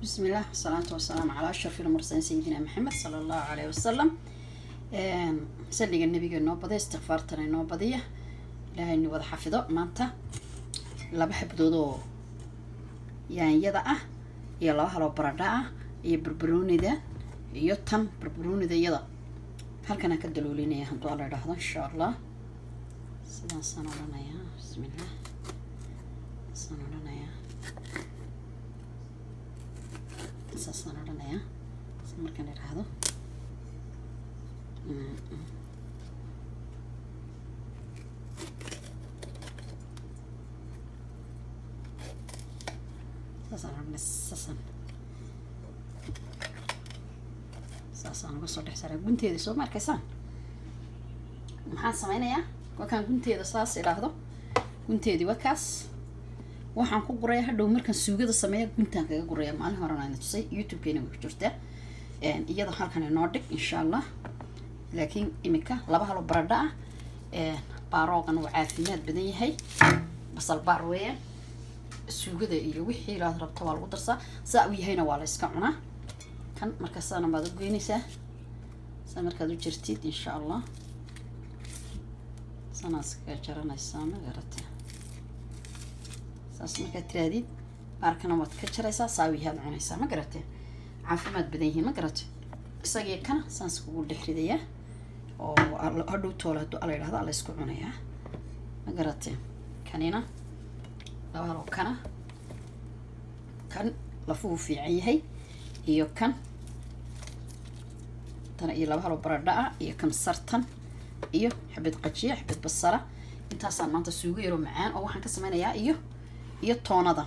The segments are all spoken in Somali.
بسم الله والصلاة والسلام على أشرف المرسلين سيدنا محمد صلى الله عليه وسلم. Salliga nabiga inoo badiya, istikfaartana inoo badiya, Ilaahay ni wada xafido. Maanta laba xabdood oo yaanyada ah iyo laba haloo baradha ah iyo barbaroonida iyo tan barbaroonida iyada halkanaan ka daloolinaya, hadduu Alla idhaahdo, insha Allah. Sidaasaan odhanayaa, bismillah, saan odhanayaa, saasaan odhanayaa. Markaan idhaahdo, saasaan odhanaya, saasaan uga soo dhex saaraa gunteeda. Soo ma arkaysaan? Maxaan sameynayaa? Wakaan gunteeda saas idhaahdo, gunteedii waa kaas. Waxaan ku guraya hadhow markaan suugada sameeya, guntaan kaga guraya. Maalin horena ina tusay, YouTube-keena way ku jirtaa iyada. Halkan inoo dhig, insha Allah. Laakiin iminka laba halo baradho ah, baaroogan uu caafimaad badan yahay, basal baar weeyaan. Suugada iyo wixii laad rabto waa lagu darsaa, saa uu yahayna waa la iska cunaa. Kan marka saana baad u goynaysaa, saa markaad u jirtid, insha Allah, sanaad iskaga jaranaysaa, ma garata? Saas markaad tirahdid, baarkana waad ka jaraysaa, saa uu yahaad cunaysaa, ma garate? Caafimaad badan yihiin, ma garate? Isagii kana saas kugu dhex ridayaa oo hadhow toole, hadduu Alla yidhahdo, alla isku cunayaa, ma garate? Kanina laba haloo kana, kan lafuhu fiican yahay iyo kan tana, iyo laba haloo baradha ah iyo kamsartan iyo xabad qajiya, xabad basala. Intaasaan maanta suugo yaroo macaan oo waxaan ka sameynayaa iyo toonada,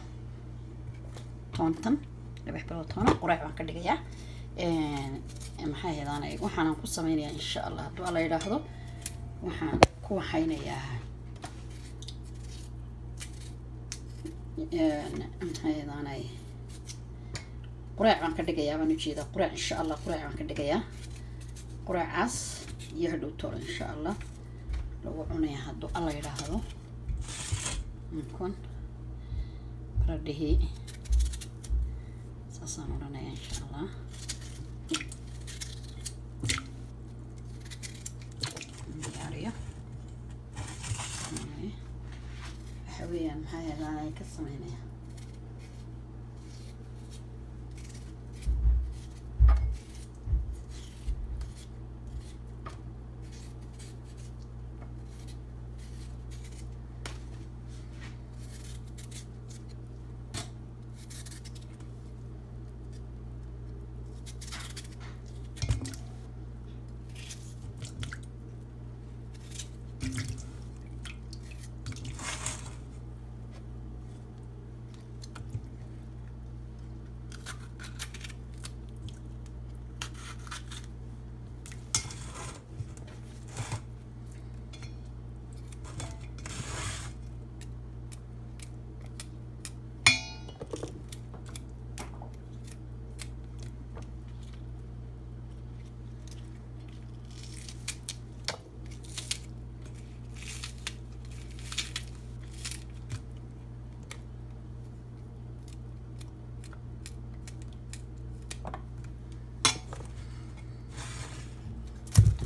toontan laba xabad oo toona quraac baan ka dhigayaa. Maxay ahaydaan? Waxaanan ku sameynayaa, insha Allah, hadduu Alla yidhaahdo, waxaan ku waxaynayaa, maxay ahaydaan, quraac baan ka dhigayaa baan ujeedaa, quraac, insha Allah, quraac baan ka dhigayaa. Quraacaas iyo hadhow toolo, insha Allah, lagu cunaya, hadduu Alla yidhaahdo. Kun baradhihii saasaan odhanaya, insha Allah. Diyaariyo waxa weeyaan, maxaa yeelay ka sameynaya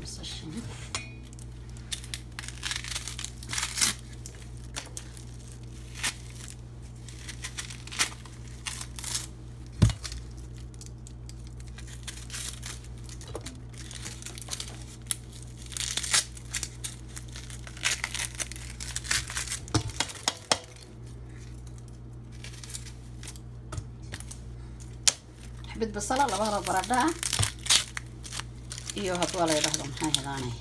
basashan. Xabad basala, laba halo baradho ah iyo, hadduu la yidhaahdo, maxay hedaanay,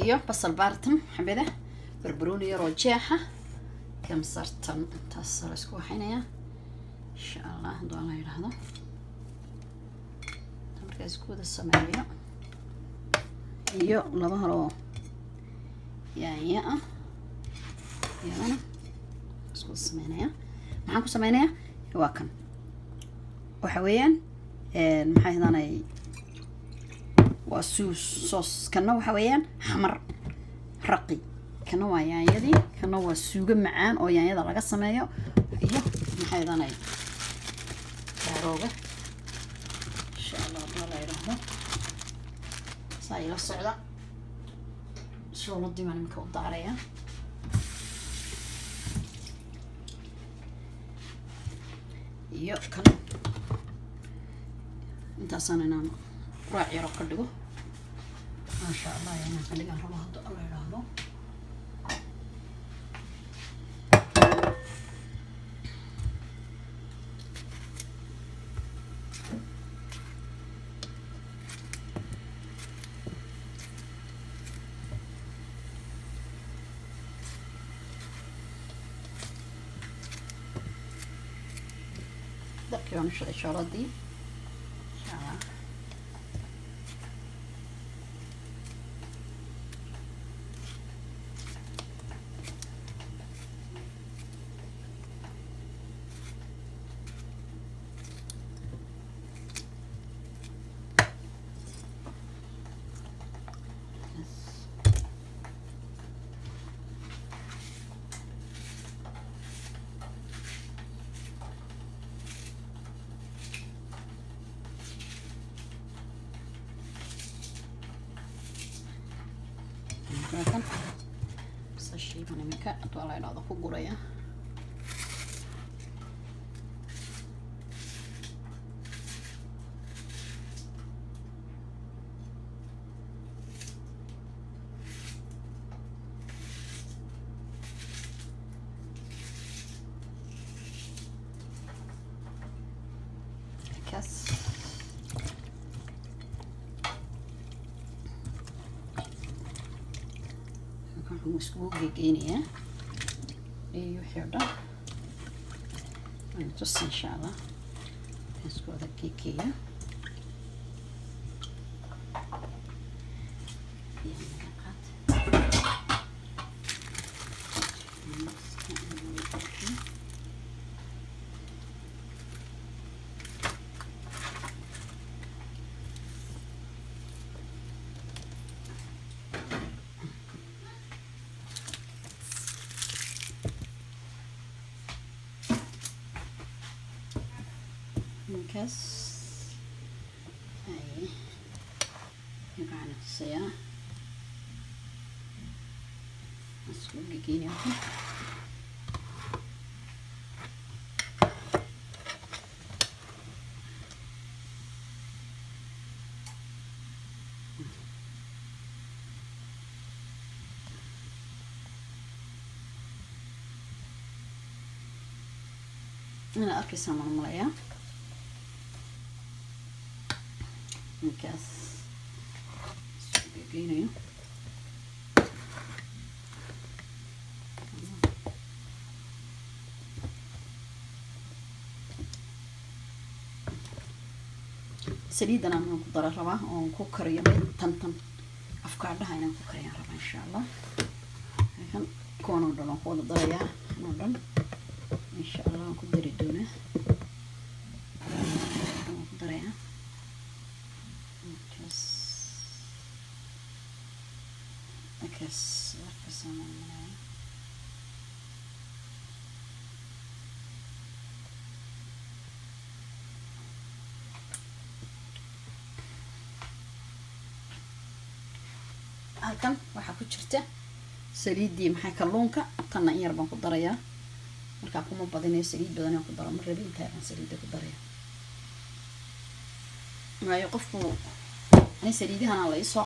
iyo basal baartan xabada, barbarooni yaroo jeexa, kamsartan. Intaas la isku waxaynayaa, insha Allah, hadduu la yidhaahdo. Markaa isku wada sameeyo iyo laba haloo yaanya ah iyadana isku wada sameynaya. Maxaan ku sameynayaa? Waa kan, waxa weeyaan, maxay hadanay, waa suus soos. Kanna waxa weeyaan xamar raqi. Kana waa yaanyadii, kana waa suugo macaan oo yaanyada laga sameeyo, iyo maxay danay daarooga, insha Allah. Haddii la yidhaahdo, saa ila socda. Shooladii baan iminka u daaraya. Iyo kan intaasaan inaan quraac yaro ka dhigo, maasha Allah, inaan ka dhigaan rabo, hadda la yidhaahdo. Dabkii baan u shiday shooladii, insha Allah. Yes. Kan basashii baan iminka, hadduu la idhaahdo, ku guraya. Kaas waxaan iskugu gegeynayaa iyo wixii oo dhan waan tusi, insha Allah. Waan isku wada gegeeya. Biyaha naga qaad. Markaas ay waxaan tusayaa, isku gegeynaya. Inaad arkaysaan baan umalayaa. Markaas isku gegeynayo. Saliidan aan ku dara rabaa oon ku kariyo tan afkaadhaha inaan ku kariyaan rabaa, insha Allah. Kan kuwan oo dhan waan ku wada darayaa, kan oo dhan, insha Allah, waan ku dari doonaa, waan ku darayaa. Markaas markaas markaasaan malaya. Halkan waxaa ku jirta saliiddii maxay kalluunka. Tanna in yar baan ku darayaa. Markaa kuma badinayo saliid badan inaan ku daro ma rabi. Intaa baan saliidda ku daraya, waayo qofku ani saliidahana la isoo